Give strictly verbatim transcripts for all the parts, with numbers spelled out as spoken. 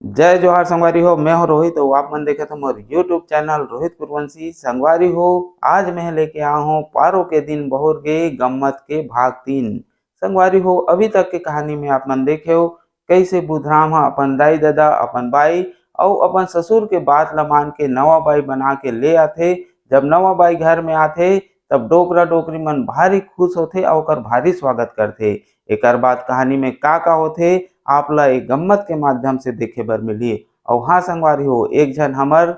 जय जोहार संगवारी हो, मैं हूं रोहित अउ आप मन देखत हो मोर YouTube चैनल रोहित कुरवंशी। संगवारी हो, आज मैं लेके आया हूं पारो के दिन बहुर गे गम्मत के भाग तीन। संगवारी हो, अभी तक के कहानी में आप मन देखे हो, कइसे बुधराम ह अपन दाई ददा, अपन बाई अउ अपन ससुर के बात ल मान के नवा बाई बना के ले आथे। जब नवा बाई घर में आथे, तब डोकरा डोकरी मन भारी खुश होथे अउ ओकर भारी स्वागत करथे। एकर बाद कहानी में का का होथे, आप ला एक गम्मत के माध्यम से देखे बर मिलही। अउ हाँ संगवारी हो, एक झन हमर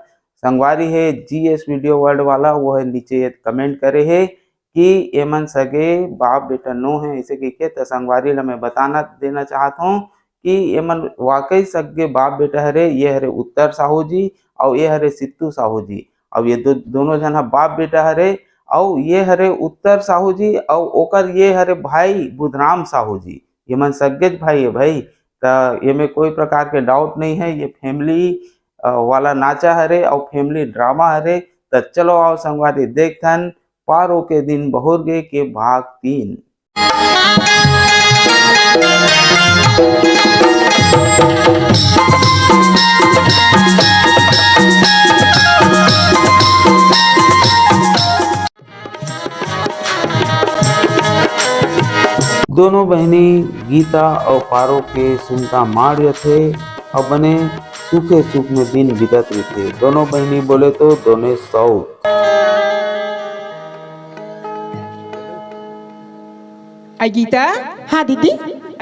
संगवारी हे जीएस वीडियो वर्ल्ड वाला, वो हे नीचे कमेंट करे हे कि एमन सगे बाप बेटा नो हे, ऐसे कहिके। त संगवारी ला मैं बताना देना चाहत हूँ कि एमन वाकई सगे बाप बेटा हरे। ये हरे उत्तर साहू जी अउ ये हरे सित्तू साहू जी। अउ ये दो, दोनों झन ह बाप बेटा हरे। अउ ये हरे उत्तर साहू जी अउ ओकर ये हरे भाई बुधराम साहू जी। ये मन सग्गेच भाई है भाई। त ये में कोई प्रकार के डाउट नहीं है, ये फैमिली वाला नाचा हरे अउ फैमिली ड्रामा हरे। त चलो आओ संगवारी, देखथन पारो के दिन बहुर गे के भाग तीन। दोनों बहिनी गीता अउ पारो के सुनता मार जथे अउ बने सुखे सुख में दिन बीतत रहिथे। दोनों बहिनी बोले तो दोनों सौ। आ गीता। हाँ दीदी।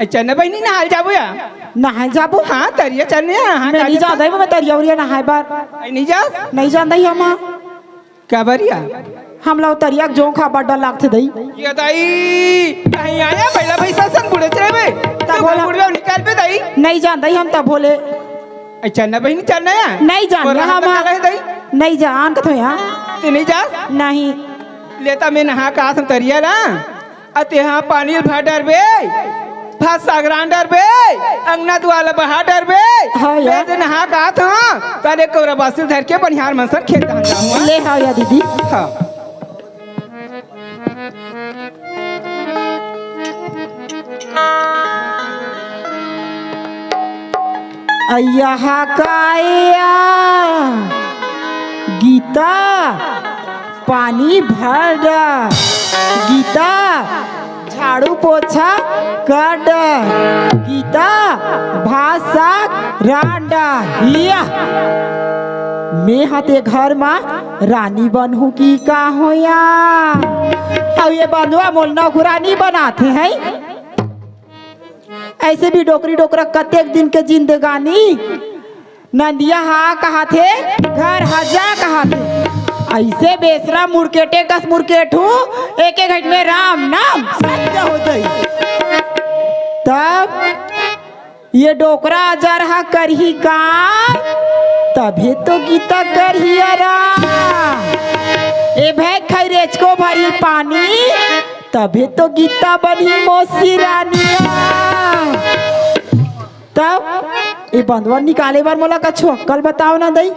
अच्छा न बहिनी, नहाल जाबो या? नहाल जाबो? हाँ, तरिया चलने, हाँ, मैं नहीं जाता हूँ, मैं तरिया उरिया नहाए बार। नहीं जा? नहीं जानता ही हम। का बरिया? हम ला तरिया के जोंक हा बड्डा लागथे दई। ये दई, कहीं आया बैला भैंसा सन बुड़े चले बे। तब तो बोला। बुढ़िया निकाल बे दई। नहीं जानता ही हम तब बोले। अच्छा न बहिनी, चलना या? नहीं जान और रहा हम। चला है दई? नहीं जान कथो या। ते नहीं जा? नहीं। लेता मैं नहा का आसम तरिया ला। अते हाँ पानी भर डरबे, भात सागरान डरबे, अंगना दुआला बहा डरबे। हाँ यार। मैं जे नहा का आत हूँ, ताले कौरा बासिल धर के बनिहार मनसन खेत धान जाऊँ। ले हाँ या दीदी। हाँ। अय्या हा काया गीता, पानी भर डा गीता, झाड़ू पोछा कर डा गीता, भात साग रांध डा। हिया, मैं हा ते घर मा रानी बनहूँ कि का होया? अउ ये बंधुआ मोल नौकरानी बनाथे हैं। ऐसे भी डोकरी डोकरा कतेक दिन के जिंदगानी। नंदिया हा कहाथे, घर हा जा कहाथे। ऐसे बेसरा मुरकेटे कस मुरकेट हूँ, एक एक घट में राम नाम सत्य हो जाई। तब ये डोकरा अजर हा करही का, तभे तो गीता करही आराम। ए भैं खैरेचको भरी पानी, तभे तो गीता बनही मोसी रानिया। तब ये बंधवा निकाले बर मोला कछु अक्कल बताओ ना दई।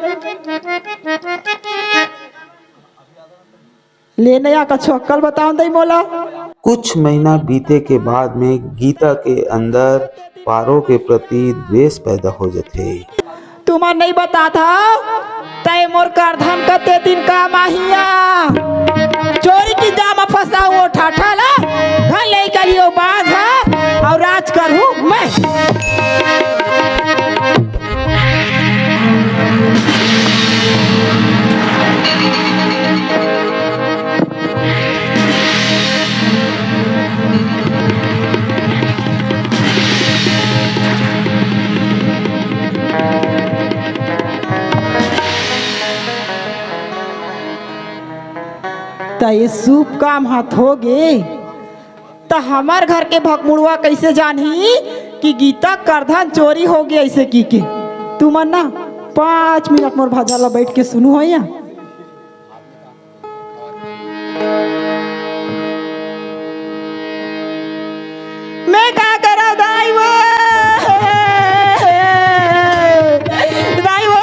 ले नया कछु अक्कल बताओ दई मोला। कुछ महीना बीते के बाद में गीता के अंदर पारो के प्रति द्वेष पैदा हो जथे। तुमन नहीं बतात हव, तय मोर करधन कते दिन काम आहिया। चोरी की जाम फंसा वो ठाठा ला, धन ले करियो बाज हा, अउ राज करहूँ मैं। त ये शुभ काम हाथ हो गे, त हमर घर के भकमुड़वा कैसे जानही कि गीता करधन चोरी हो गे ऐसे की के? तुमन ना पाँच मिनट मोर भजन ला बैठ के सुनू हो या। मैं का करव दाई वो, दाई वो,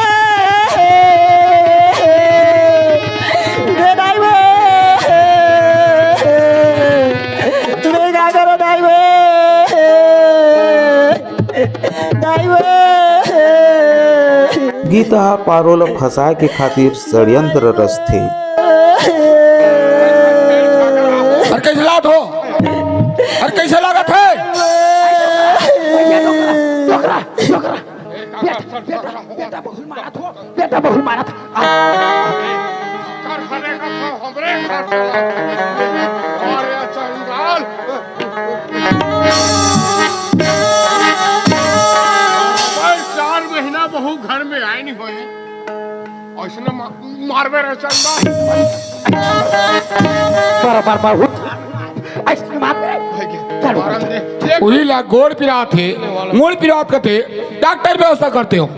दाई वो, मैं का करव दाई वो, दाई वो। गीता ह पारो ल फंसाए के खातिर षड्यंत्र रचथे। अरे कइसे लागत हो? अरे कइसे लागत हे? बेटा, बेटा, बेटा बहुल मारत हो, बेटा बहुल मारत। अरे चार महीना बहू घर में आए नहीं होए, ऐसने मा-, मारबे रे चंदा। बराबर, बराबर। ऐसे मार दे। भाई के, चल, मारन चल। दे। उही ला गोड़ पिरात हे, मुड़ पिरात कथे, डॉक्टर व्यवस्था करते हो।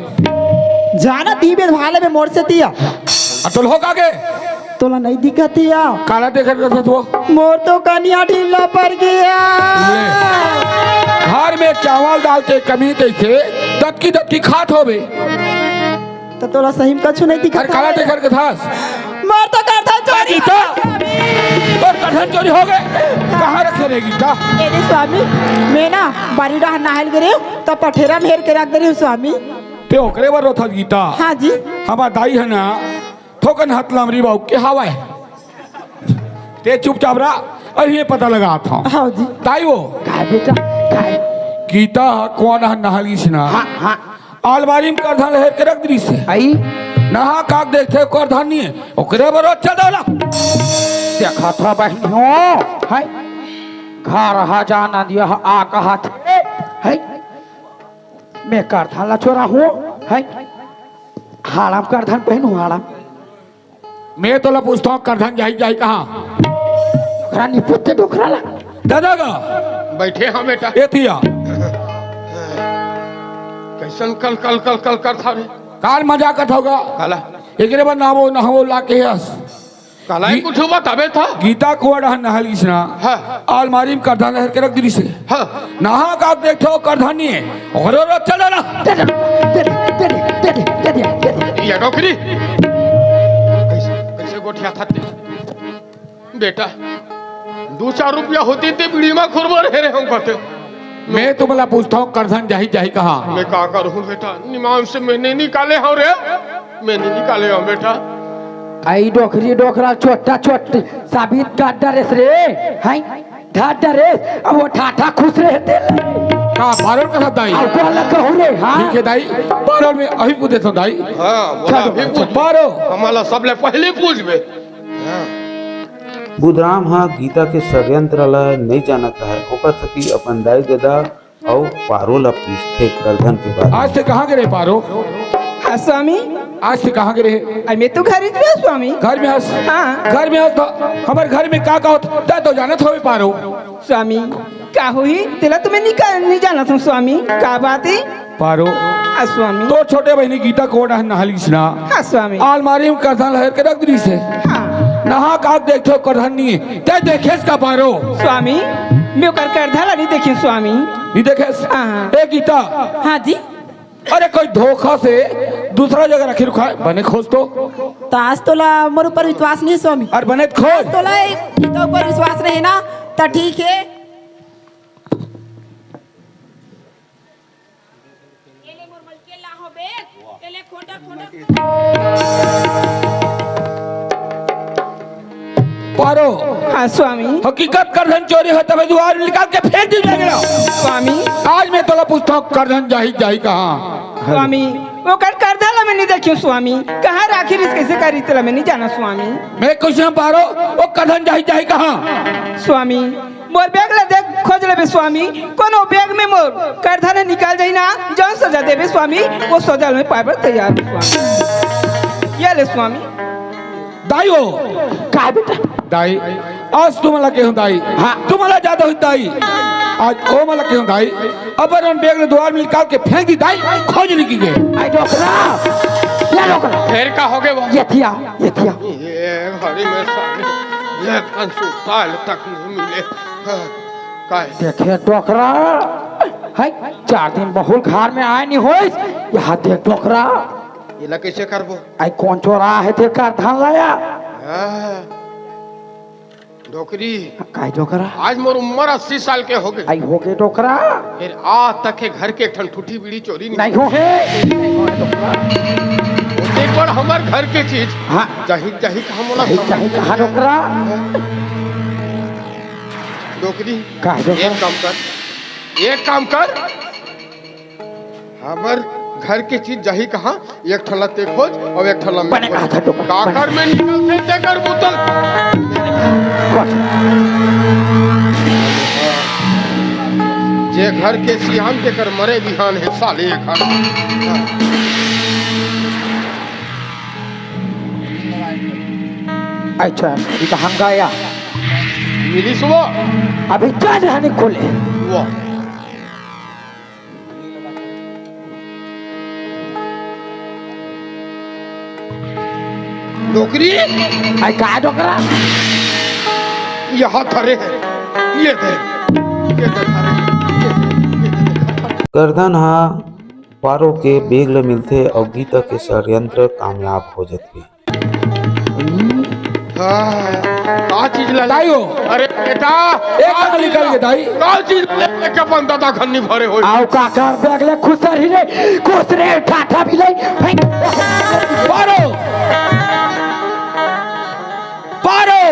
जाना दी बे भाले में मोर से तिया। आ तो हो का के? तोला नहीं दिखत या? काला देखे के तो मोर तो कनिया ढीला पड़ गया। ले। घर में चावल दाल के कमी तइसे दतकी दतकी खात होबे। त तोला सही में कछु नहीं दिखत अरे काला हे? देखे के थास। मोर तो करधन चोरी गीता? हो गया, स्वामी। तोर करधन चोरी हो गए? कहाँ रखे रे गीता? ए रे स्वामी, मैं ना बारी डहर नहाइल गे रहेंव, त पठेरा में हेर के रख दे रहेंव स्वामी। ते ओकरे बर रोथस गीता? हाँ जी। हमार दाई हे ना, थोकन हतलमरी बाऊ के हवय। ते चुपचाप रह, अभी ये पता लगात हंव। हाँ जी। दाई वो। काय बेटा, काय? गीता ह कुआं डहर नहाइल गिस ना। हाँ, हाँ। आलमारी में करधन ल हेर के रख दिस हे। आई? नहा का के देखथे करधन नहीं हे, ओकरे बर रोज चल देवला। देखत हव बहिनी हो, है? घर ह जान दिया ह, आ कहत हे, है? मैं करधन ला चोराहूँ, है? हाड़ा म करधन पहिनहूँ, हाड़ा म। मैं तोला पूछत हंव, करधन जाही, जाही कहाँ? डोकरा निपोते डोकरा ला। दादा गा। बैठे हंव बेटा। एती आ। कइसन कल, कल, कल, कल करथा रे? काल मजाक करथव गा। काला? एकरे बर नहावो, नहावो ला के हस। काला ही गी-, कुछ बताबे था? गीता कुआं डहर नहाइल गिस ना। हाँ। आलमारी में करधन ल हेर के रख दिस हे। हाँ। नहा का के देखथे करधन नहीं हे। ओकरे बर रोज चल देवला। दे दे, दे दे, दे दे, दे दे, दे दे। ये डोकरी। कइसे, कइसे गोठियाथस ते? बेटा, दू चार रुपया होतिस ते बीड़ी म खुरबो रहे रे हम कहते। मैं तुमला पूछत हंव, करधन जाही, जाही कहाँ? मैं का करूँ बेटा, निमाव से मैं नहीं निकाले हंव रे, मैं नहीं निकाले हंव बेटा। आई डोकरी डोकरा चोट्टा चोट्टी साबित कर डरेस रे, हैं? धर डरेस, अब वो ठाठा खुश रहे तेल। का पारो ल कहत दाई? अब कौन लग कहूँ रे, हाँ? ठीक हे दाई, पारो ल मैं अभी पूछ देथंव दाई। हाँ, बोला, चलो, अभी पूछ। पारो। हमला सबले पहले पूछबे। हाँ। बुधराम ह गीता के षड्यंत्र ल नइ जानत रहय, ओकर सेती अपन दाई ददा अउ पारो ल पूछथे करधन के बारे म। आज ते कहाँ गे रहे पारो? हाँ स्वामी। आज ते कहाँ गे रहे? अरे मैं तो घर ही में हंव स्वामी। घर में हस? हाँ। घर में हस त हमर घर में का का होत, तैं तो जानत होबे पारो। स्वामी, का होही? तेला तो मैं नहीं का-, नहीं जानत हंव स्वामी। का बात हे? पारो। हाँ, स्वामी। तोर छोटे बहिनी गीता कुआं डहर नहाइल गिस ना। हाँ, स्वामी। आलमारी में करधन ल हेर के रख दिस हे। हाँ। नहा का के देखथे करधन नहीं हे। तैं देखेस का पारो? स्वामी, मैं ओकर करधन ला नहीं देखेंव, स्वामी। नहीं देखेस? हाँ। ए गीता। हाँ जी। अरे कोई धोखा से दूसरा जगह रखे रुखा हे, बने खोज तो। त आज तोला मोर ऊपर विश्वास नहीं हे, स्वामी। अरे बने खोज। तोला ए गीता ऊपर विश्वास नहीं हे ना, त ठीक हे। ये ले मोर मलकिन ला हो बेग, ये ले खोटा, खोटा। पारो। हाँ, स्वामी। हकीकत करधन चोरी होय, तभे दुवार में निकाल के फेंक दीजिए ना। स्वामी। आज मैं तोला पूछत हंव, करधन जाही, जाही कहाँ? स्वामी, ओकर करधन ला मैं नहीं देखेंव, स्वामी। कहाँ राखिस, कइसे करिस, तेला मैं नहीं जानंव, स्वामी। मैं पूछत हंव पारो, ओ करधन जाही, जाही कहाँ? स्वामी, मोर बेग ला देख, खोज लेबे स्वामी, कोनो बेग में मोर करधन निकल जाही ना, जौन सजा देबे स्वामी, वो सजा मैं पाए बर तैयार हंव स्वामी। ये ले स्वामी। दाई हो। का बेटा? दाई, आज तुमला केहेंव दाई। हाँ। तुमला ज्यादा होही दाई। आज ओमला केहेंव दाई। अपन बेग ला दुवार में निकाल के फेंक दीस दाई, खोज नहीं किके। आई डोकरा, या डोकरा। फेर का होगे वो? ये थिया, ये थिया। ये घरी में साले, ये फंसू ताल तक नहीं मिले। हाँ, काय? देखे डोकरा, है, चार दिन बहुल घर में आए नहीं होइस, यहाँ देख डोकरा। एला कइसे करबो? आई कोन चोराहे ते करधन ला? हाँ। डोकरी। काय डोकरा? आज मोर उम्र अस्सी साल के होगे। आई होगे डोकरा। फेर आज तक के घर के एक ठन ठूठी बीड़ी चोरी नहीं होहे। नहीं होहे डोकरा। हमर घर के चीज हाँ। जाही, जाही कहाँ मोला जाही, समझ जाही नहीं कहाँ आया। डोकरा? डोकरी, का डोकरा? एक काम कर, एक काम कर, हमर घर के चीज जाही कहाँ, एक ठन ला ते खोज अउ एक ठन ला मैं बने खोज। कहा था डोकरा, काकर बने। में निकलथे तेकर बुतल। बस। जे घर के सियान तेकर मरे बिहान हे साले घर। अच्छा, ये तो हंगाया। मिलिस वो। अभी जान रहने खोले। वो। डोकरी? आई का डोकरा? यहाँ धरे है। ये दे। ये दे धरे। ये दे, ये दे, ये दे। करधन हा पारो के बेग ले मिलथे अउ गीता के षड्यंत्र कामयाब हो जथे। हाँ, का चीज ला ले? ताई हो। अरे बेटा, एक का कहाँ चीज निकल ला? के ताई? का चीज ला लेके अपन दादा खन्नी भरे हो? आओ काका, बैग ले खुसर ही रे, खुसरे ठाठा भी ले। फेंक। पारो। पारो।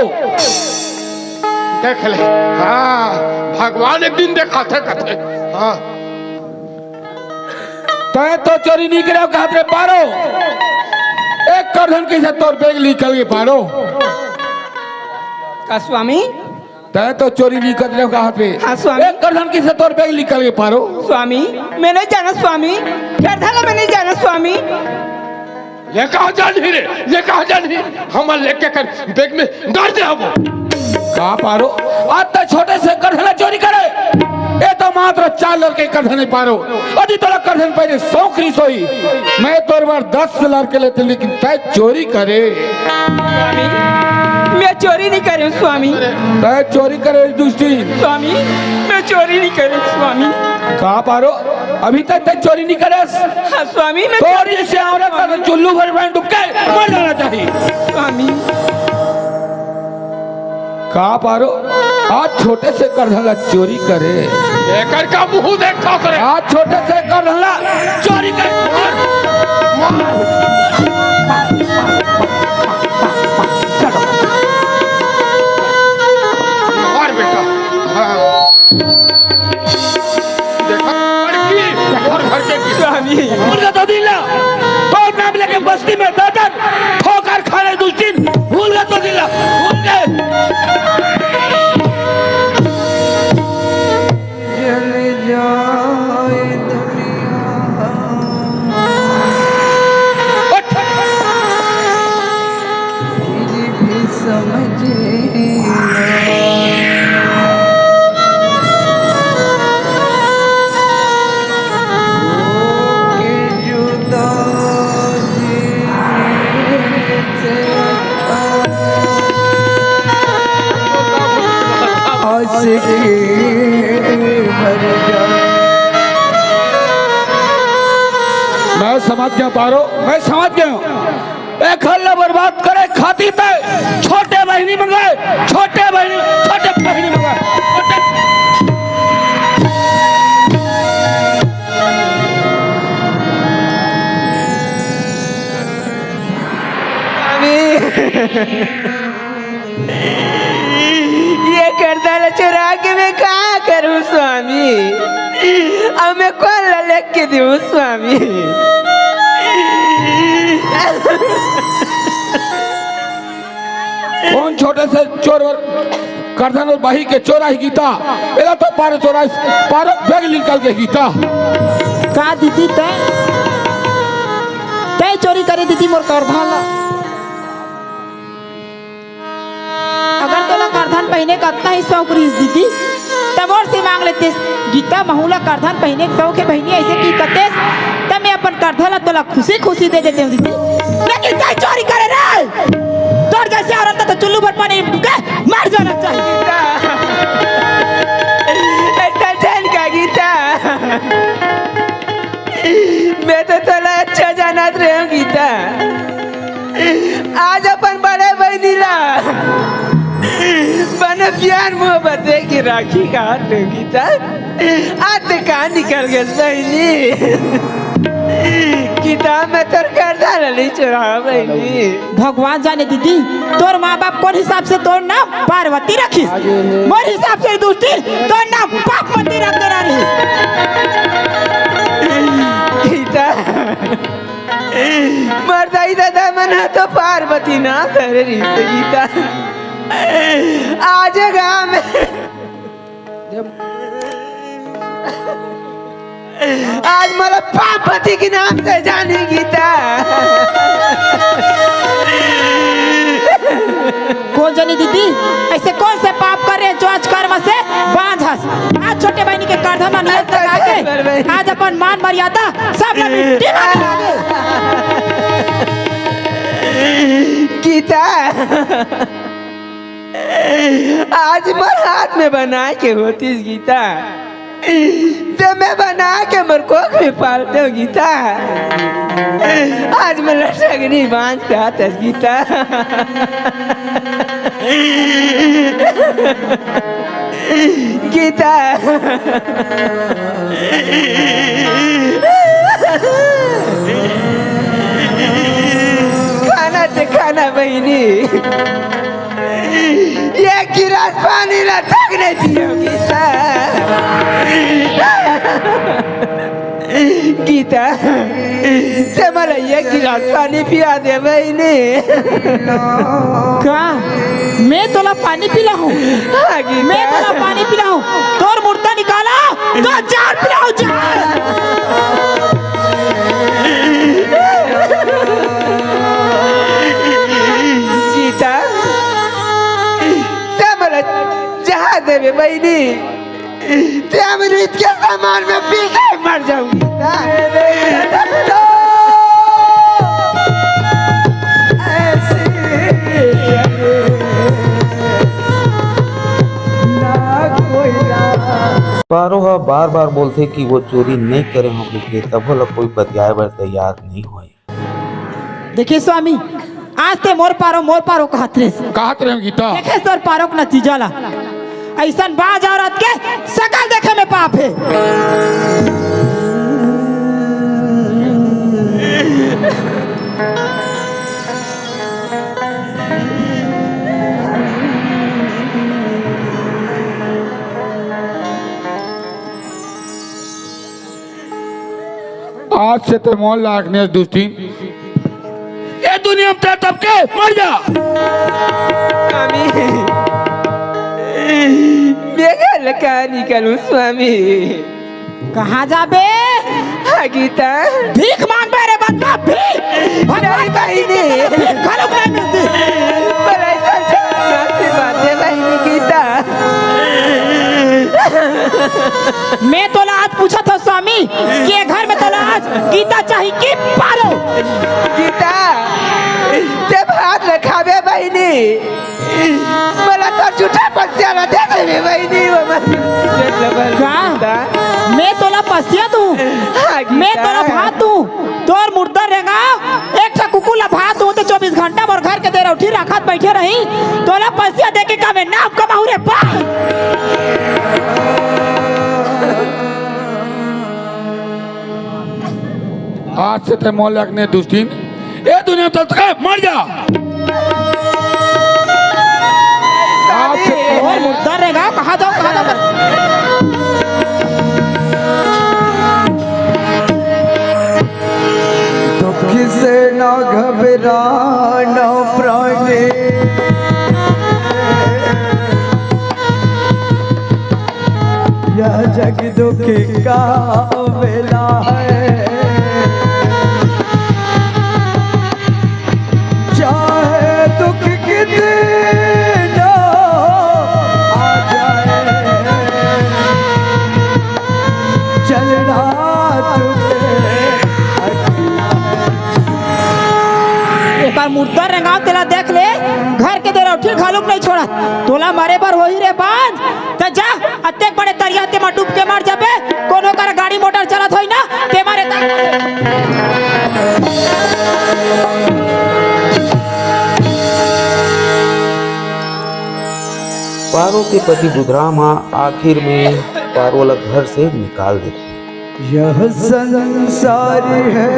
देख ले। हाँ, भगवान एक दिन देखाथे कथे। हाँ। तैं तो चोरी नहीं करे कहत रे पारो। एक करधन कइसे तोर बेग निकल गे पारो। का स्वामी? तैं तो चोरी नहीं करे कहत रे। हाँ स्वामी। एक करधन कइसे तोर बेग निकल गे पारो। स्वामी, मैं नहीं जाना स्वामी। करधन ला मैं नहीं जाना स्वामी। ये कहाँ जानी रे, ये कहाँ जानी? हमर लेके कर बेग में डार दे हबो। का पारो? आज तक छोटे से करधन ला चोरी करे। ए तो मात्र चार लड़के करधन नहीं पारो। अभी तोला करधन पहले सौ खरीस होई। मैं तोर बर दस लड़के लेते लेकिन तैं चोरी करे। स्वामी, मैं चोरी नहीं करे हूँ स्वामी। तैं चोरी करे दुष्टी। स्वामी, मैं चोरी नहीं करे हूँ स्वामी। का पारो? अभी तक तैं चोरी नहीं करे। हाँ स्वामी, मैं तोर चोरी जैसे औरत का तो चुल्लू भर में डूब के मर जाना चाहिए। स्वामी। का पारो? आज छोटे से करधन ला चोरी करे। एकर का मुंह देखत रे? आज छोटे से करधन ला चोरी करे। मार, मार। चलो। मार बेटा। हाँ। देखा, लड़की, और घर के की। स्वामी। भूल गए तो दिला। तोर नाम लेके बस्ती में दर्द, ठोकर खाने दो दिन। भूल गए तो दिला। भूल गए। जल जाए दुनिया। उठ। फिर भी समझ ना। के जुदा जी से आशिकी मर जा। मैं समझ गया पारो, मैं समझ गया हूँ। ए घर ला बर्बाद करे खातिर तैं छोटे बहिनी मंगाए, छोटे बहिनी, छोटे बहिनी मंगाए, छोटे स्वामी, ये करधन ला चुरा के मैं का करूँ स्वामी? अब मैं कोन ला लेके दूँ स्वामी? कोन छोटे से चोर वर करधन अउ बाही के चोर आही गीता? एला तो पारो चोर आही, पारो बेग निकल गे गीता। का दीदी तैं, तैं चोरी करे दीदी मोर करधन ला? अगर तोला करधन पहिने के अतना ही शौक रहिस दीदी, त मोर से मांग लेतेस। गीता महू ला करधन पहिने के शौक हे बहिनी, अइसे कि कतेस, त मैं अपन करधन ला तोला खुशी खुशी दे देते हूँ दीदी। लेकिन तैं चोरी करे रे, तोर जैसे औरत तो चुल्लू भर पानी के मर जाना चाहिए। गीता, ऐसा झन का गीता, मैं तो तोला अच्छा जानत रहे हूँ गीता। आज अपन बड़े बहिनी ला बने प्यार मोहब्बत दे के राखी कहात रहे हूँ गीता। आज ते कहाँ निकल गे बहिनी? गीता मैं तोर करधन नहीं चुरावा बहिनी। भगवान जाने दीदी, तोर माँ बाप कोन हिसाब से तोर नाम पार्वती रखिस, मोर हिसाब से दुष्टी तोर नाम पार्वती रख देना रहिस। गीता, मोर दाई ददा मन ह तो पार्वती नाम धरे रहिस गीता। आज गाँव में आज मोला पार्वती के नाम से जानी गीता। कोन जानी दीदी, अइसे कोन से पाप करे जो आज कर्म से बांझ हस। आज छोटे बहिनी के करधन म नजर लगा के आज अपन मान मर्यादा सब ल मिट्टी म मिला दे। गीता, आज मोर हाथ में बनाए के होतिस गीता, ते मैं बना के मोर कोख में पालतेंव गीता। आज मोला टंगरी बांध के आतस गीता। गीता, खाना ते खाना बहिनी, एक गिलास पानी ला तक नहीं पियो गीता। गीता, ते मोला एक गिलास पानी पिया दे बहिनी। का मैं तोला पानी पिलाहूं? हाँ गीता। मैं तोला पानी पिलाहूं? तोर मुर्दा निकाला तो जार पिलाहूं, जार। गीता, ते मोला जहर देबे बहिनी, ते अमृत के समान में पी के मर जाहूं गीता। पारो ह बार बार बोलथे कि वो चोरी नइ करे हों कहिके, तभो ल कोई बतियाए बर तैयार नइ होय। देखिस स्वामी, आज ते मोर पारो, मोर पारो कहत रेहेस। कहत रेहेंव गीता। देखिस तोर पारो के नतीजा ला। अइसन बांझ औरत के सकल देखे में पाप हे। आज से ते मोर लायक नइ हस दुष्टी। ए दुनिया में ते तब के मर जा। स्वामी, मैं घर ले कहाँ निकलूं स्वामी? कहाँ जाबे? हाँ गीता। भीख मांगबे रे बदला, भीख। भगवान नहीं बहिनी। भीख घलोक नहीं मिलती। बड़ा ऐसा आशीर्वाद दे बहिनी गीता। मैं तोला आज पूछत हंव स्वामी कि ये घर में तोला आज गीता चाही कि पारो? गीता, ते भात ल खाबे बहिनी, मोला तोर जूठा पसिया ल दे देबे बहिनी, वो मत। का? मैं तोला पसिया दूं? हाँ, गीता। मैं तोला भात दूं? तोर मुर्दा रेंगा एक ठा कुकुर ला भात होते चौबीस घंटा मोर घर के देरौठी राखत बइठे रही, तोला पसिया देके का मैं नाम कमाहूं रे बा? आज से ते मोर लायक नइ हस दुष्टी। ए दुनिया में तब के मर जा। आज से मोर मुर्दा रेंगा, कहाँ जाओ, कहाँ जाओ? दुख से ना घबराना प्राणी, यह जग दुख का मेला है। चाहे दुख कितना आ जाए, चलना तुझे अकेला है। एकर मुर्दा रेंगाव तेला देख ले, घर के देरौठी घलोक नइ छोड़त। तोला मरे बर होही रे बांझ, त जा, अतेक बड़े तरिया ते म डूब के मर जाबे, कोनो कर गाड़ी मोटर चलत होही ना, ते मरे त। पारो के पति बुधराम ह आखिर में पारो ला घर से निकाल देथे। यह संसार है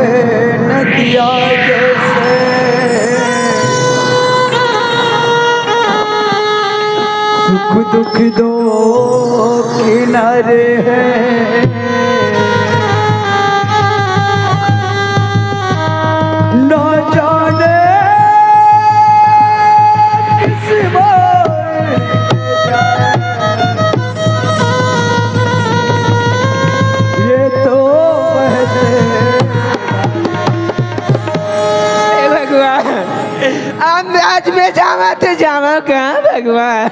नदिया जैसा। दुख दो किनारे हैं, न जाने किस बार ये तो बहते। हे भगवान, हम आज मैं जावा तो जावा कहाँ भगवान?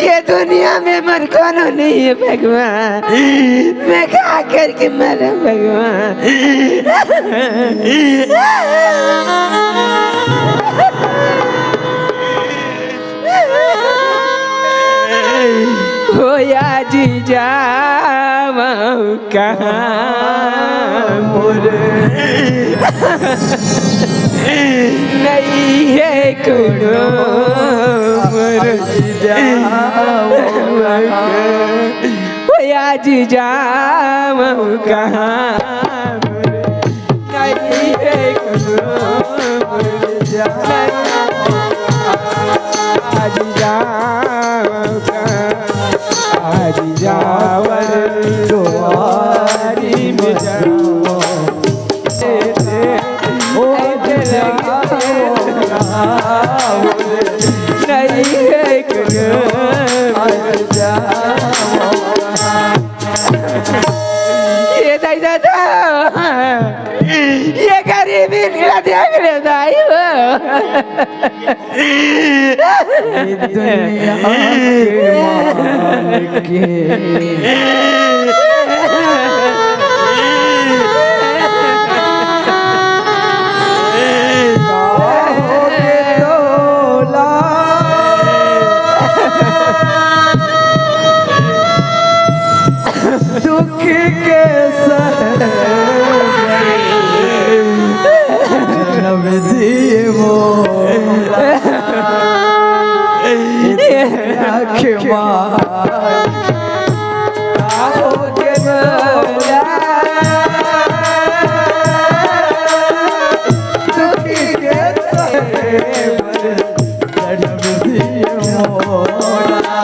ये दुनिया में मोर कोनो नहीं है भगवान, मैं का करके मरूं भगवान? हो या जी जावं कहाँ मोर, नहीं है कोनो मोर। ओ आज जावं कहाँ मोर, नहीं है कोनो मोर। आज जावं कहाँ, आज जावं दुआरी में जावं। ये दाई दादा, ये गरीबी इनका देख ले दाई हो। ये दुनिया के मालिक के। दुख के सहे जन्म दिए मोला। आँख मार आओ के मोला। दुख के सहे जन्म दिए मोला।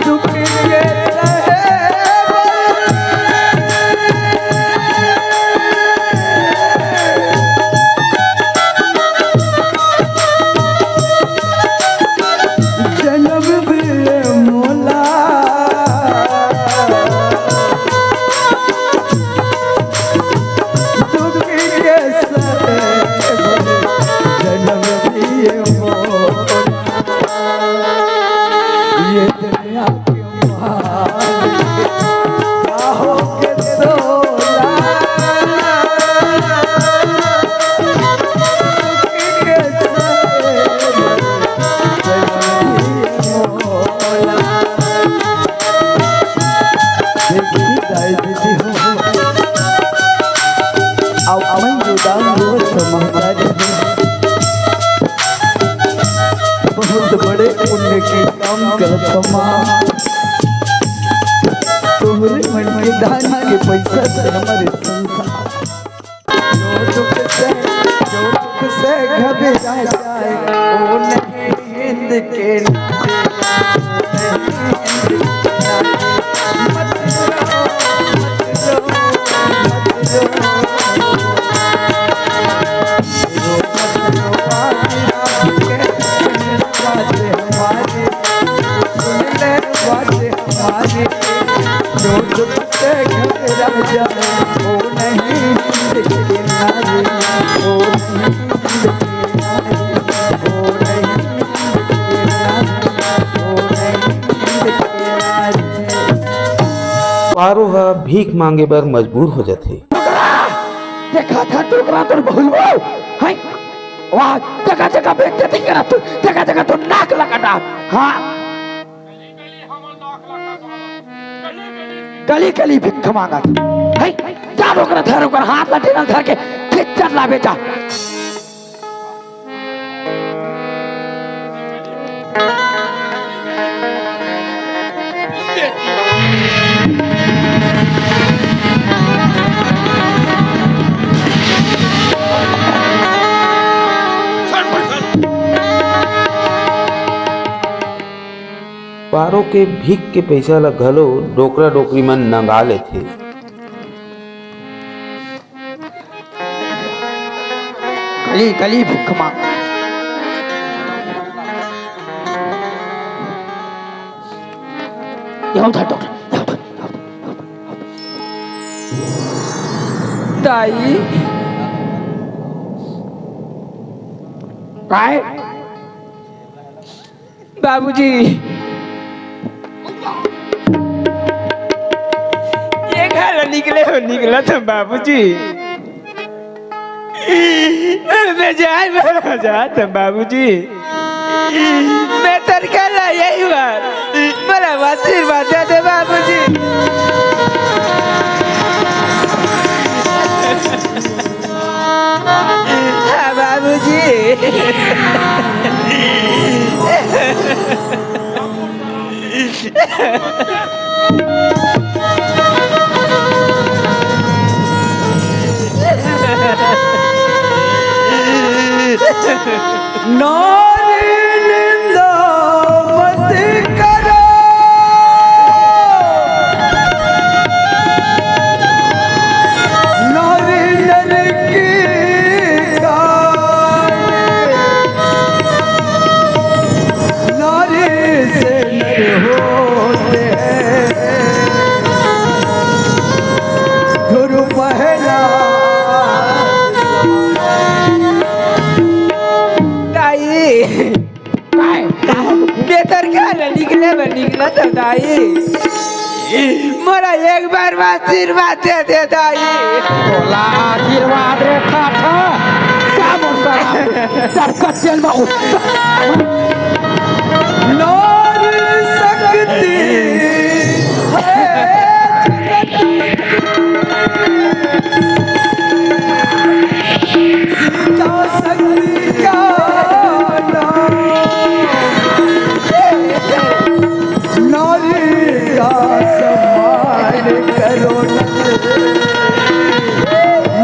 दुख के सहे जन्म दिए मोला। दुख के सहे जन्म दिए मोला। ये दुनिया के मालिक, काहो के तोला। दुख के सहे जन्म दिए मोला। देखी दाई दीदी हो, अब मन जुदाई हो तो महतारी हो। बहुत बड़े पुण्य के काम करत हमा। तोहरे मन के दान के पैसा से हमर संसार जो दुख से, जो दुख से घबरा जाए, ओ नहीं हिंद के नारी, ओ नहीं हिंद के नारी। मत रो, मत रो, मत रो। रो मत रो, बाबी राम के बात हमारी, सुन ले बात हमारी। जो दुख से घबरा जाए, ओ नहीं हिंद के नारी, ओ नहीं हिंद के नारी, ओ नहीं हिंद के नारी, ओ नहीं हिंद के नारी। पारो ह भीख मांगे बर मजबूर हो जाथे। देखा था डोकरा तोर बहुलवा, हैं? वाह, जगह जगह बेइज्जती करत तू, जगह जगह तो नाक लगा डार। हाँ। गली गली भिख मांगत। है, जा ओकरा धर, ओकर हाथ ला टेना धर के खिच्चर लाबे जा। के भीख के पइसा ल घलो डोकरा डोकरी मन नंगा लेथे। कली, कली भीख मांग। ये उधर डोकरा, ये उधर। दाई। काय? बाबूजी, ये घर निकले हो, निकला था बाबूजी। मैं जाए, मैं जाए था बाबूजी। मैं तरका ला यही बार, मेरा आशीर्वाद दे दे बाबूजी। हाँ, बाबूजी। नारी निंदा मत करो। नारी नर की काल। नारी से नर होते हैं। गुरु पहला। दाई। काय? बेतर का ले निकले में निकला तो दाई। मोला एक बार आशीर्वाद दे दे दाई। तोला आशीर्वाद रे ठाठा। का मोर सारा? चरका तेल में उत्तर। नारी शक्ति है जगत की। सीता शक्ति का नाम। नारी का सम्मान करो न,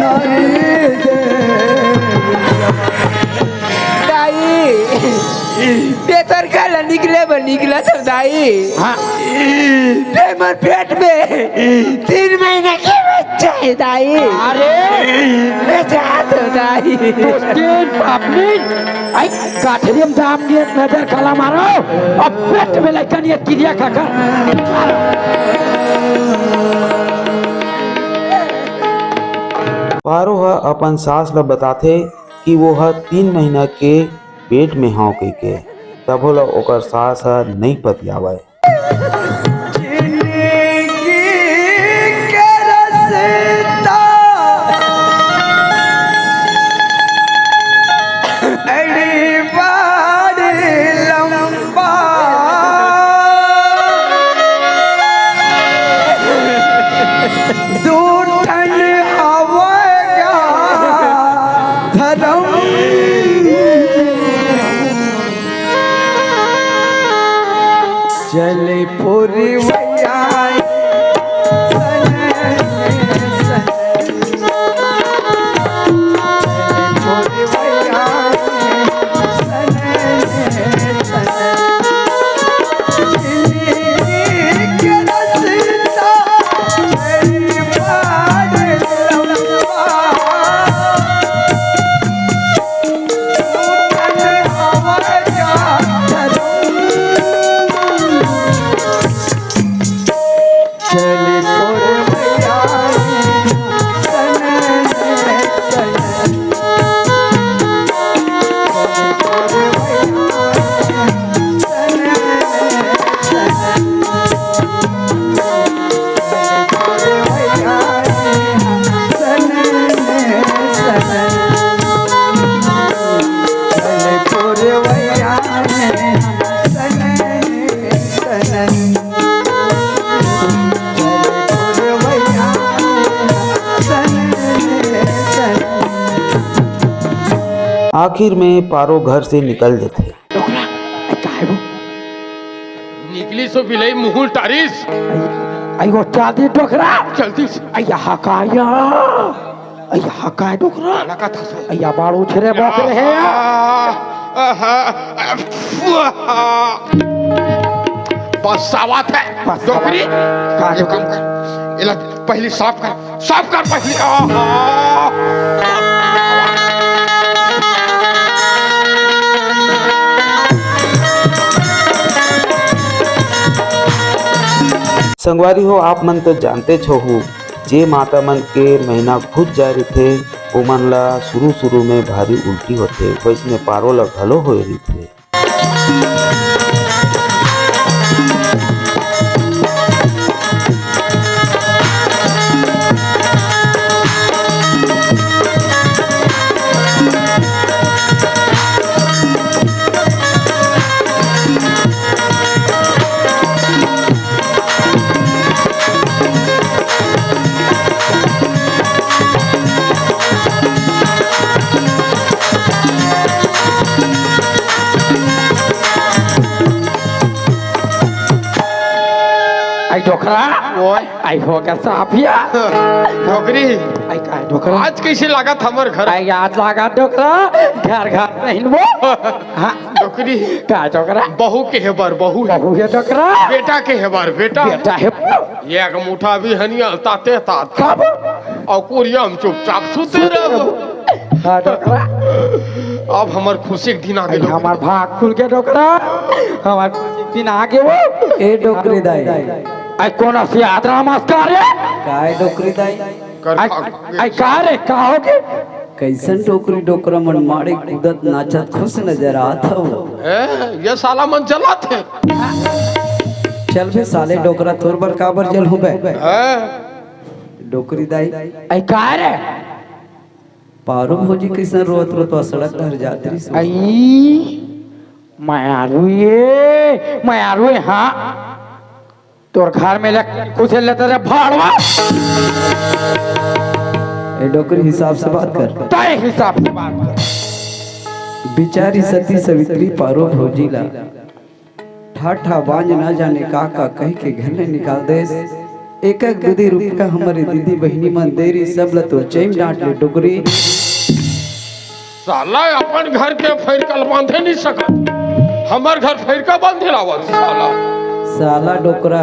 नारी दे। दाई, बेतर का ला निकले बर निकला था दाई। हाँ। बे मोर पेट में तीन महीना के बच्चा है दाई। अरे। मैं जात हूँ दाई। दोस्तीन पापनी। आई, गाठरी में दाम नियत नजर काला मारो। अब पेट में लइका नियत किरिया खाकर। पारो ह अपन सास ल बताथे कि वो ह तीन महीना के पेट में हव कहिके, तभो ल ओकर सास ह नइ पतियावय। जिंदगी के रस्ता अड़ी बड़ी लंबा। दू ठन हवय गा धरम। चल पुरवैया आखिर में पारो घर से निकल देथे। डोकरा, ए, का हे वो? निकली सो बिलई मुहुल टारिस। आई, आई वो चाल दी डोकरा। चलती से। आई, यहाँ का या? आई, यहाँ का हे डोकरा? लगा था सो। आई, बाड़ू छेरे बकरे हे या। आहा, आहा, आहा। बस साफ हे। बस डोकरी, साफ। का ये काम कर, एला पहली साफ कर, साफ कर पहली। आहा! संगवारी हो, आप मन तो जानतेच होहू, जे माता मन के महीना घुस जाय रहिथे, ओमन ला शुरू-शुरू में भारी उल्टी होथे, वइसने पारो ला घलो होए रहिथे। आई डोकरा। ओए। आई हो गे साफिया। डोकरी। आई का डोकरा? आज कइसे लागत हमर घर? आई आज लागत डोकरा, घर घर नहीं वो। हाँ। डोकरी। का डोकरा? बहू के हे बर बहू हे। बहू हे डोकरा। बेटा के हे बर बेटा। बेटा हे। एक मुठा भी हनिया ताते तात। कब? अउ कुरिया म चुपचाप सुते रहबो। हाँ, डोकरा। अब हमर खुशी के दिन आ आई गेलो। हमर भाग खुल गे डोकरा, हमर खुशी के दिन आ गे वो। ए डोकरी दाई। आई कोन अस याद नमस्कार रे? काय डोकरी दाई? कर आई, खा। आई का रे, का हो गे? कइसन डोकरी डोकरा मन माड़े कूदत नाचत खुश नजर आत हव। ए, ये साला मन जलत हे। चल बे साले डोकरा, तोर बर काबर जलहूं बे? ए। डोकरी दाई। आई का रे? पारो भौजी कइसन रोत रोत सड़क डहर जात रहिस। आई, मयारू ये, मयारू ये, हाँ। तोर घर में ले कुछ लेते रे भाड़वा। ए डोकरी, हिसाब से बात कर। तय हिसाब से बात कर। बिचारी सती सवित्री पारो भौजी ला ठा ठा बांझ ना जाने का का कहि के घर ले निकाल देस। एक एक दू दू रुपया हमर दीदी बहिनी मन दे रहिस, सब ल तोर चैम डांट ले डोकरी। साला अपन घर के फइरका ल बांधे नइ सकत, हमर घर फइरका बांधे ल आवत साला। साला डोकरा,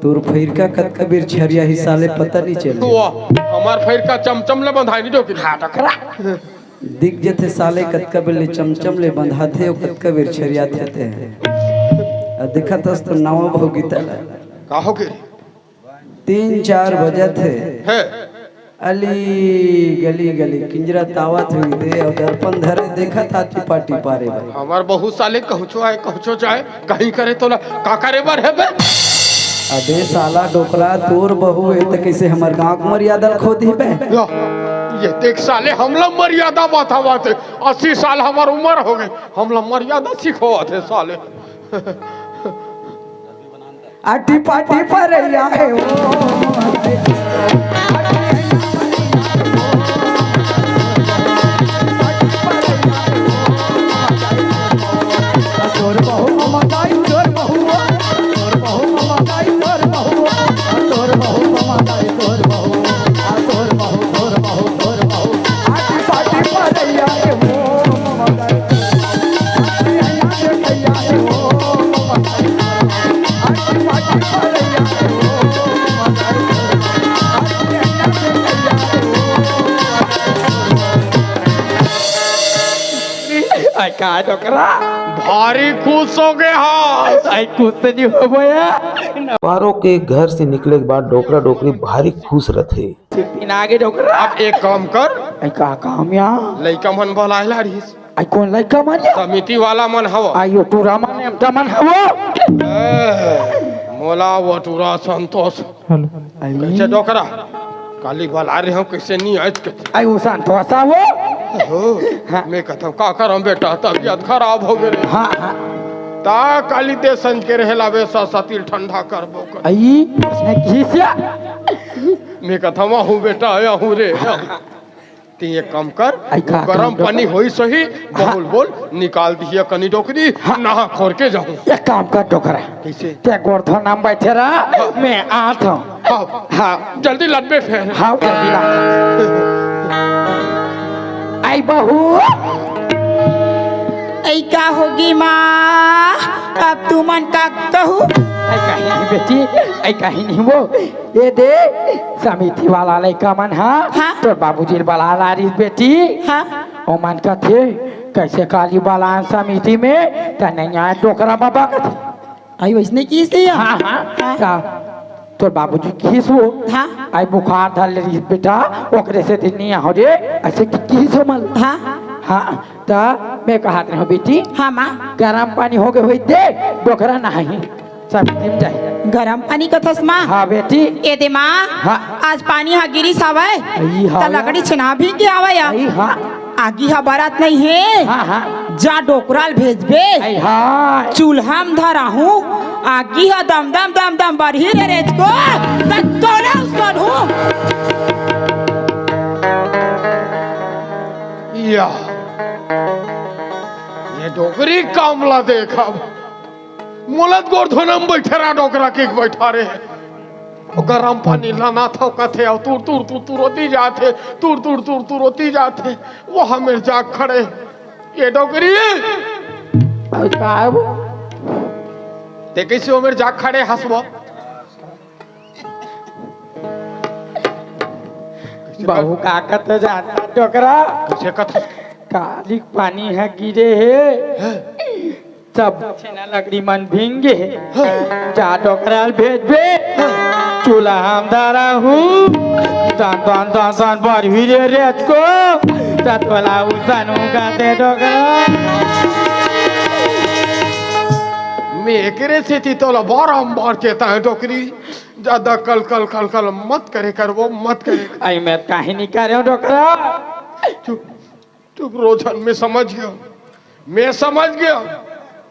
तोर फइरका कतका बेर छरियाही साले पता नइ चले। वाह, हमर फइरका चमचम ले बंधाय नइ डोकरी। हाँ, डोकरा। दिख जथे साले कतका बेर ले चमचम ले बंधाथे अउ कतका बेर छरियाथे ते। अउ देखत हस तो नवा बहू गीता ला। का हो गे? तीन चार बजत हे। हे। अली गली गली किंजरत आवत होही ते अउ दर्पण धरे देखत हा टिपा टिपा रे भाई। हमर बहू साले कहूँचो आय, कहूँचो जाय, कहीं करे तोला का करे बर हे बे? अबे साला डोकरा, तोर बहू हे त कइसे हमर गांव के मर्यादा ल खो दिही बे? लो, ये देख साले, हमला मर्यादा बतावत हे। अस्सी साल हमर उमर हो गे, हमला मर्यादा सिखोवत हे साले। अटी पाटी पर या हे ओ। तोर बहू ममताई, तोर बहू, तोर बहू ममताई, तोर बहू, तोर बहू ममताई, तोर बहू, आ तोर बहू, तोर बहू, तोर बहू, आटी पाटी परैया के हो ममताई, आटी हैया के हैया के हो ममताई, आटी पाटी परैया के हो ममताई, आटी हैया के हैया के हो ममताई। आई का डोकरा? भारी खुश हो गे हस। आई खुश तो नहीं हो गया। पारो के घर से निकले के बाद डोकरा डोकरी भारी खुश रथे। दिन आगे डोकरा। अब एक काम कर। आई का काम या? लइका मन बलाए ला रहिस। आई कोन लइका मन या? समिति वाला मन हव। आई वो टूरा मन, एमटा मन हव। ए, मोला वो टूरा संतोष। हेलो। आई कइसे डोकरा? काली बलाए रहेंव, कइसे नइ आइस के? आई वो संतोषा वो? हो, हाँ। मैं कहत हंव, का करंव बेटा, तबियत खराब हो गे रे। हाँ, हाँ। त काली दे संझ के रहे लावे सा सतील ठंडा करबो कर। आई, उसने किहिस या? मैं कहत हंव, आहूं बेटा, आहूं रे। हाँ, हाँ। तें एक काम कर, आई का गरम काम पानी डोकरा? होइस होही, हाँ। बोल, बोल, निकाल दिही कनी डोकरी, हाँ। नहा खोर के जाहूं। एक काम कर डोकरा। कइसे? तें गोड़ धोना म बइठे रह, हाँ। मैं आत हंव। हाँ। हाँ। जल्दी लदबे फेर। हाँ, जल्दी ला। आई बहू। आई का होगे माँ? अब तुमन का कहू? अई कहीं नहीं बेटी, अई कहीं नहीं वो। ए दे, समिति वाला लइका मन हा, हाँ। तोर बाबूजी ल बला ला रिस बेटी। हाँ। ओमन कथे, "कइसे काली बलान समिति में, त नइ आय डोकरा बाबा," कथे। अई वइसने किहिस हे या? हाँ, हाँ। हाँ। त तोर बाबूजी किहिस हो। हाँ। अई बुखार धर ले रिस बेटा, ओकरे सेती नइ आहों रे, अइसे कि-, किहिस हो मन। हाँ। हाँ, त मैं कहत रहेंव बेटी। हाँ, माँ। गरम पानी होगे होही दे, डोकरा नहाही। सब दिन जाही। गरम पानी कथस माँ? हाँ बेटी। ए दे माँ, हाँ। आज पानी हा गिरिस हवय, अई हाँ त लकड़ी छेना भींग गे हवय या। अई हाँ। आगी हा बरत नइ हे। हाँ, हाँ। जा डोकरा ल भेजबे। अई हाँ। चूल्हा म धराहूँ, आगी हा दम दम दम दम बरही रे रेचको, त तोला उसकन हूँ। या, ये डोकरी काम ला देखब। मोला त गोरधोना म बइठे रहा डोकरा के बइठा रे। ओ गरम पानी लानत हंव कथे, अउ तुर तुर तुर तुर ओती जाथे, तुर तुर तुर तुर ओती जाथे। वो हा मेर जाग खड़े, ए डोकरी। अउ का हे वो? ते कइसे ओ मेर जाग खड़े हस वो? बहू का कथे जानत हस डोकरा? कइसे कथे? काली पानी हा गिरे हे। हैं? सब छेना लकड़ी मन भींग गे हे। हाँ। जा डोकरा ल भेजबे। हाँ। चूल्हा म धराहूँ। तन तन तन तन बरही रे रेचको। त तोला उसकन हूँ कथे डोकरा। मैं एकरे सेती तोला बारंबार चेताएंव डोकरी। जादा कल कल कल कल मत करे कर वो, मत करे कर। अई मैं कहीं नइ करेंव डोकरा। चुप। चुप रोजन, मैं समझ गेंव, मैं समझ गेंव।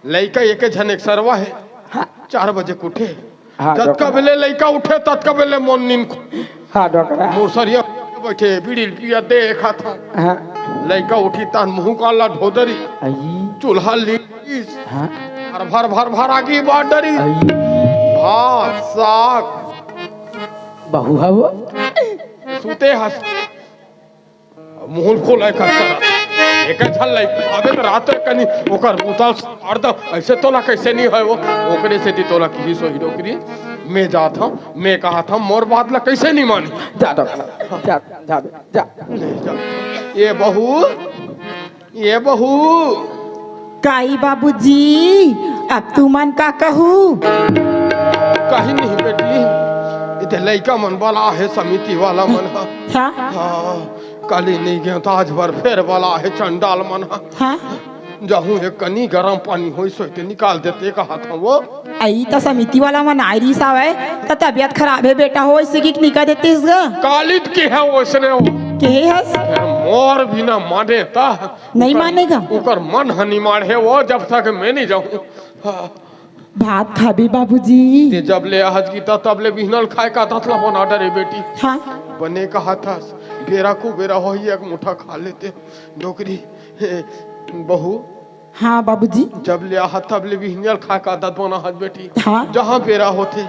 लइका एके झन एक सरवा हे, हाँ। चार बजे के उठे। हाँ, जतका डोकरा। बेले लइका उठे, ततका बेले मोर नींद खु-, हाँ, डोकरा। मोर सरिया बइठे, बीड़ी ल पिया देखत हंव। हाँ। लइका उठही तहन मुहूँ कान ला धो डरिस। अई। चूल्हा लीस। हाँ। भर भर भर भर आगी बार डरिस। अई। भात, साग। बहू हा वो। सुते हस। मुहूँ ल खोले कर करत। एक झन लइका आबे त रात कनी ओकर बुता ल संभार दंव। अइसे तोला कइसे नइ होय वो? ओकरे सेती तोला किहिस होही डोकरी। मैं जात हंव, मैं कहत हंव, मोर बात ला कइसे नइ मानही? जा, जा, जा, जा, जा, जा। ले जा। ए बहू, ए बहू। काई बाबूजी, अब तुमन का कहू? कहीं नहीं बेटी, एदे लइका मन बला हे समिति वाला मन ह। हाँ। हाँ, काली नइ गेंव त आज भर फेर बला हे चंडाल मन ह। हाँ। जाहूँ हे कनी गरम पानी होइस होही ते निकाल देते कहत हंव वो। अई त समिति वाला मन आय रिहिस हवय, त तबियत खराब हे बेटा हो, अइसे कि निकाल देते हस गा। काली त केहेंव ओइसने वो। केहे हस? फेर मोर भी ना माने त। नइ माने गा? ओकर मन ह नइ माने वो, जब तक मैं नइ जाहूँ। हाँ। भात खाबे बाबूजी? ते जब ले आहस गीता, तब ले बिहनल खाए का आदत ला बना डरे बेटी। हाँ। बने कहत हस, बेरा कुबेरा होही एक मुठा खा लेते। डोकरी, हे, बहू। हाँ बाबूजी। जब ले आहस तब ले बिहनिया ल खाए का आदत बना हस बेटी। हाँ। जहाँ बेरा होथे,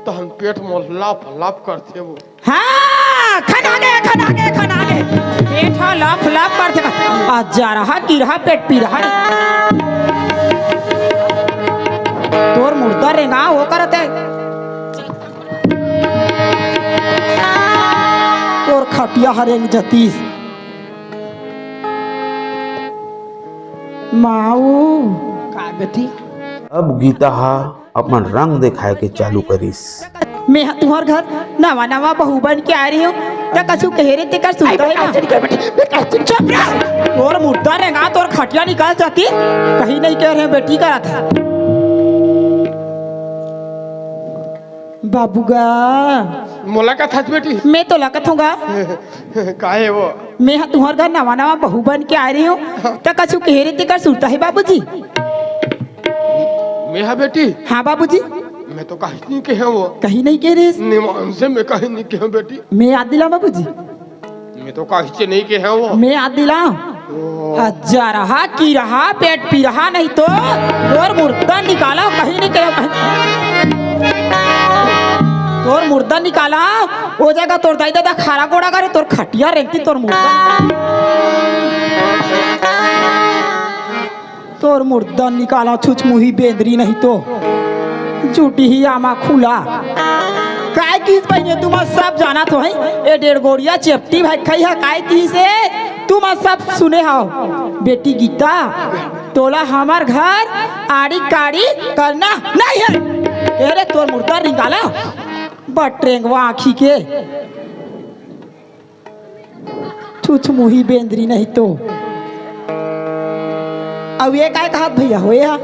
तहन पेट म लप लप करथे वो। हाँ, खना गे, खना गे, खना गे। पेट ह लप लप करथे। आ जरहा किरहा पेट पीरहा रे। तोर मुर्दा रेंगा वो करत हे। तोर खटिया ह रेंग जतिस। माऊ। का बेटी? अब गीता हा अपन रंग देखाए के चालू करिस। मैं ह तुंहर घर नवा नवा बहू बन के आय रहेंव, त कछु कहे रे तेकर सुनता हे ना। चुप रह। तोर मुर्दा रेंगा, तोर खटिया निकल जातिस, कहीं नइ कहे रहेंव बेटी करत हे। बाबू गा। मोला कथस बेटी? मैं तोला कथों गा। काहे वो? मैं ह तुंहर घर नवा नवा बहू बन के आय रहेंव, त कछु कहे रे तेकर सुरता हे बाबूजी? मैं ह बेटी? हाँ बाबूजी। मैं तो कहीं नइ कहेंव वो। कहीं नइ कहे रे? निमान से मैं कहीं नइ कहेंव बेटी। मैं याद दिलाओं बाबूजी। मैं तो कहिच नइ कहेंव वो। मैं याद दिलाओं। ओ। आ जरहा किरहा पेट पीरहा नहीं तो तोर मुर्दा निकालंव, कहीं नइ कहेंव कहीं। तोर मुर्दा निकालंव, ओ जगह तोर दाई ददा खारा गोड़ा करे, तोर खटिया रेंगतिस तोर मुर्दा। तोर मुर्दा निकाला छुछमुही बेंदरी नहीं तो जुटी ही आमा खुला। काय किहिस बहिनी, तुमन सब जानत हो, हैं? ए डेढ़ गोड़िया चेपटी भाई खई हा, काय किहिस हे? तुमन सब सुने हव। बेटी गीता, तोला हमर घर आड़ी काड़ी करना नहीं हे। ए रे, तोर मुर्दा निकाला, बटरेंगवा आँखी के। छुछमुही बेंदरी नहीं तो। अब ये काय कहत भैया हो, ये हा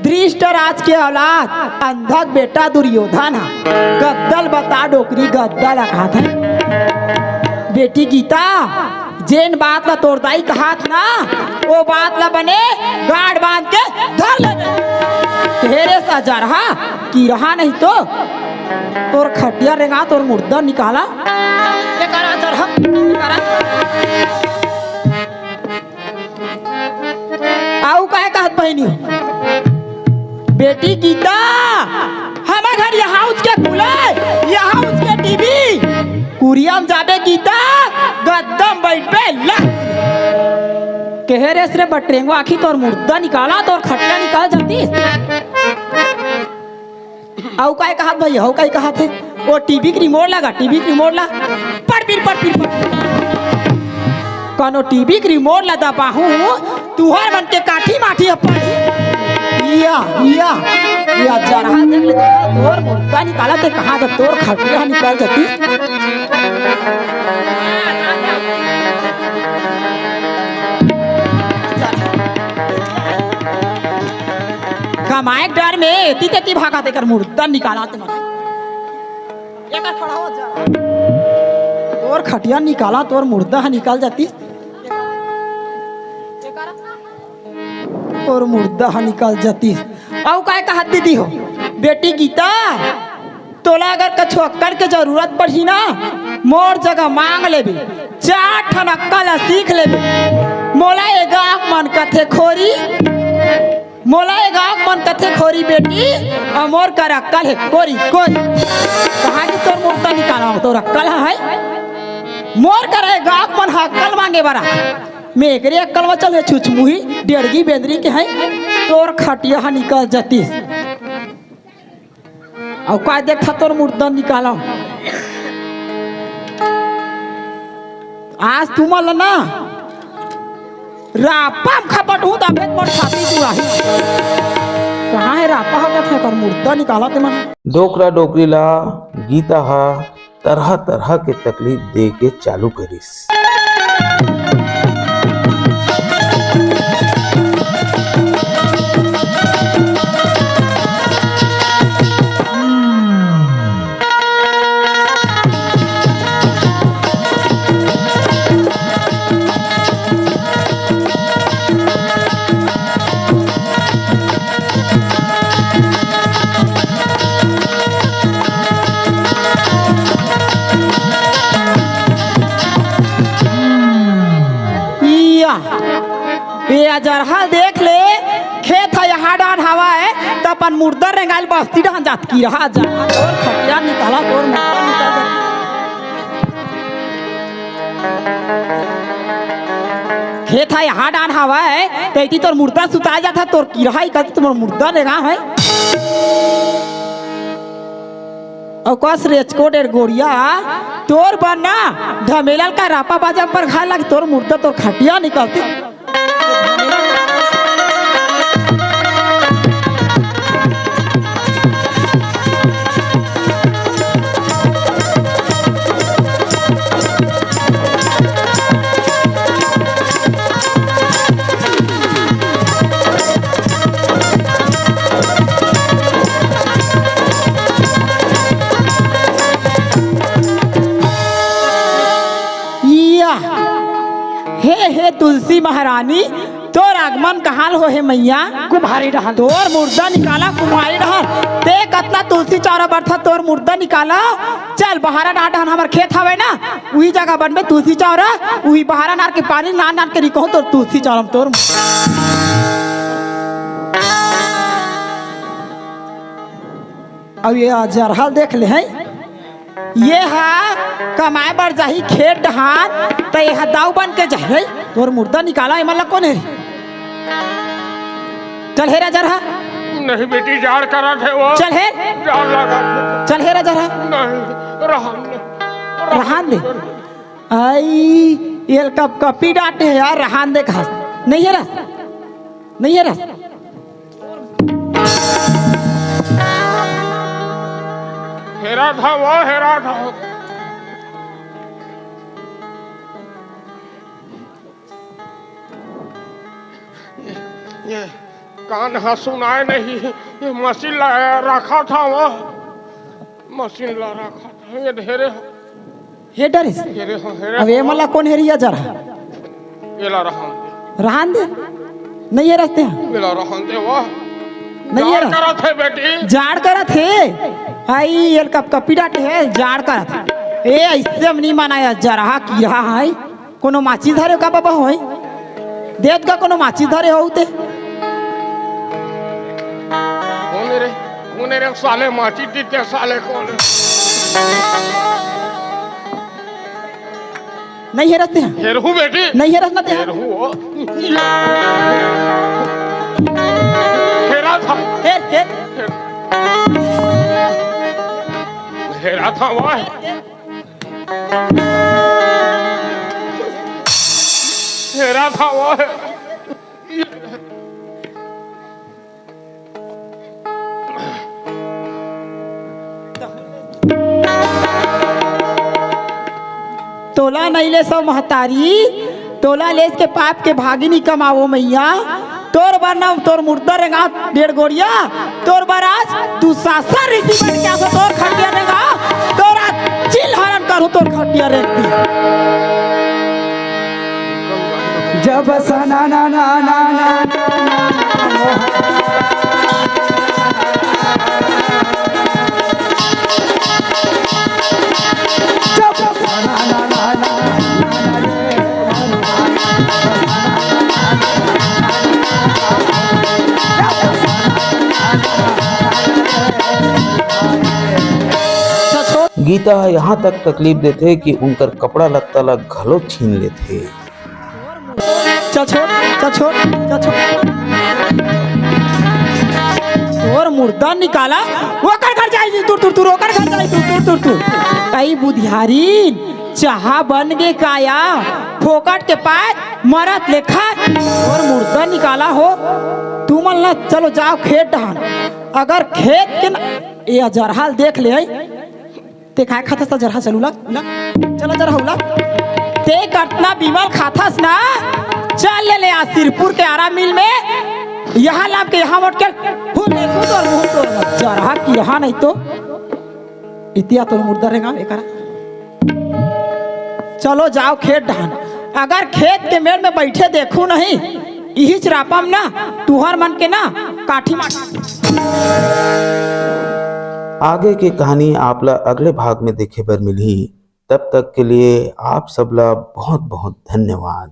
दृष्ट राज के औलाद, अंधक बेटा दुर्योधन हा। गद्दा ल बता डोकरी, गद्दा ला कहत हे। बेटी गीता, जेन बात ला तोर दाई कहत ना, वो बात ला बने गांठ बांध के धर ले। ढेरे सजरहा, किरहा नहीं तो तोर खटिया रेंगा, तोर मुर्दा निकाला। ये करा चल, हाँ, करा। आऊ काय कहत बहिनी? बेटी गीता, हमर घर यहाँ उसके कूलर, यहाँ उसके टीवी, कुरिया म जाबे गीता, गद्दा म बइठबे ला। कहे रेस रे बटरेंगवा आँखी, तोर मुर्दा निकाला, तोर खटिया निकाल जाती। अउ काय कहत भैया, अउ काय कहत हे? ओ टीवी के रिमोट ला गा, टीवी के रिमोट ला। पड़ पिर, पड़ पिर, पड़। कोनो टीवी के रिमोट ला दबाहूं, तुहर मन के काठी माठी ह पड़ी। या, या, या जरहा देख ले, तोर मुर्दा निकाला ते कहाँ जा, तोर खटिया निकल जाती। कमाए के डर में एती तेती भागत, एकर मुर्दा निकाला ते मन। एकर खड़ा हो जा। तोर खटिया निकाला, तोर मुर्दा ह निकल जाती। तोर मुर्दा ह निकल जाती। अउ काय कहत दीदी हो? बेटी गीता, तोला अगर कछु अक्कल के जरूरत पड़ही ना, मोर जगह मांग लेबे, चार ठन अक्कल सीख लेबे। मोला ए गाँव मन कथे खोरी, मोला ए गाँव मन कथे खोरी बेटी, अउ मोर कर अक्कल हे कोरी, कोरी। कहाँ की तोर मुर्दा निकाला, तोर अक्कल हे? मोर कर ए गाँव मन ह अक्कल मांगे बर आथे। मैं एकरे अक्कल म चल हे छुछमुही, डेढ़गी बेंदरी के हे, तोर खटिया ह निकल जतिस। अउ काय देखथा तोर मुर्दा निकाला। आज तुमन ल ना रापा म खपटहूं त अभेद मोर छाती तुड़ाही। कहाँ हे रापा हो कथे तोर मुर्दा निकाला ते मन। डोकरा डोकरी ला गीता हा तरह तरह के तकलीफ दे के चालू करिस। इया, ए अजरहा देख ले, खेत ह यहाँ डान हवा हे, त अपन मुर्दा रेंगाइल बस्ती डान जात की रहा जा। तोर खटिया निकाला, तोर मुर्दा निकाला। खेत ह यहाँ डान हवा हे, त इति तोर मुर्दा सुता जात हे, तोर किरहा ही कति तोर मुर्दा रेंगा हे। अउ कस रेचको डेढ़ गोड़िया, तोर बर ना ढमेलल का रापा बाजा पर घाल लाग, तोर मुर्दा तोर खटिया निकलती। इया, हे, हे तुलसी महारानी, तोर आगमन कहाँ ल होहे मैया? कुम्हारी डहन। तोर मुर्दा निकाला कुम्हारी डहन। ते कतना तुलसी चौरा बरथा, तोर मुर्दा निकाला। चल, बहारा डहन, डहन हमर खेत हवे ना, उही जगह बनबे तुलसी चौरा, उही बहारा नार के पानी नार नार के रिकोहूं तोर तुलसी चौरा म तोर। अउ ये अजरहा ल देख ले, हैं? ये हा कमाए बर जाही खेत डहान, त ये हा दाऊ बन के जाही। तोर मुर्दा निकाला, एमन ला कोन हे? चल हे राजा रहा। नहीं बेटी, जाड़ करत हे वो। चल हे। जाड़ लगा। चल हे राजा रहा। नहीं, रहन दे। रहन दे। आई, ये कप कपी डांटे हे यार, रहन दे घास। नहीं हे रस, नहीं हे रस। हेरा था वो, हेरा था। ये कान ह सुनाय नहीं, ये मशीन ला रखा था वो, मशीन ला रखा था, ये ढेरे हो। हे डरिस। ढेरे हो, ढेरे अब ये हो। मला कोन हेरिया जरा? ये ला रहन दे। रहन दे। नहीं हे रस्ते हैं। ये ला रहन दे वो। नहीं हे जाड़ रस। करत हे बेटी। जाड़ करत हे। आई, ये कप कपी डांटे हे, जाड़ करत हे। ए, ऐसे हम नहीं मनाया, जरा किया है। कोनो माचिस धरे का बाबा होय? देत का कोनो माचिस धरे हो ते? कोन रे? कोन रे साले माचिस दीते साले कोन? नहीं हे रस्ते हैं। हेरहू बेटी। नहीं हे रस्ते हैं। हेरहू हो। हेरा था। हेर, हेर। हेरा था वो। हेरा था वो। तोला नइ ले सव महतारी, तोला लेस के पाप के भागी नी कमावो मैया। तोर बर ना तोर मुर्दा रेंगा डेढ़ गोड़िया, तोर बर आज दुशासन ऋषि बन के आसो तोर खटिया रेंगा, तोर आज चिल हरण करू तोर खटिया रेंग दी। जब सना ना ना ना ना ना ना गीता ह यहाँ तक तकलीफ देथे कि उनकर कपड़ा लत्ता ला घलो छीन लेथे। चल छोड़, चल छोड़, चल छोड़। तोर मुर्दा निकाला, ओकर घर जाई तुर, तुर, तुर, ओकर घर जाई तुर, तुर, तुर, तुर। कई बुधियारी, चाहा बन गे काया, फोकट के पाए, मरत लेखा, तोर मुर्दा निकाला हो। तुमन ला चलो जाव खेत डहान। अगर खेत के न, ये अजरहा ल देख ले, ते काय खाथस त जरहा चलू ला, ला, चला जरहा ला। ते कतना बिमल खाथस ना, चल ले, ले आ सिरपुर के आरा मिल में, यहाँ लाम के यहाँ मोट के, फूल ले, फूल तोर, मुँह तोर, जरहा किरहा नहीं तो, इतिया तोर मुर्दा रेंगा, एकरा। चलो जाव खेत डहान, अगर खेत के मेड़ में बइठे देखू नहीं, इही चरापम ना, तुहर मन के ना, काठी माटी। आगे के कहानी आप ला अगले भाग में देखे बर मिलही। तब तक के लिए आप सब ला बहुत बहुत धन्यवाद।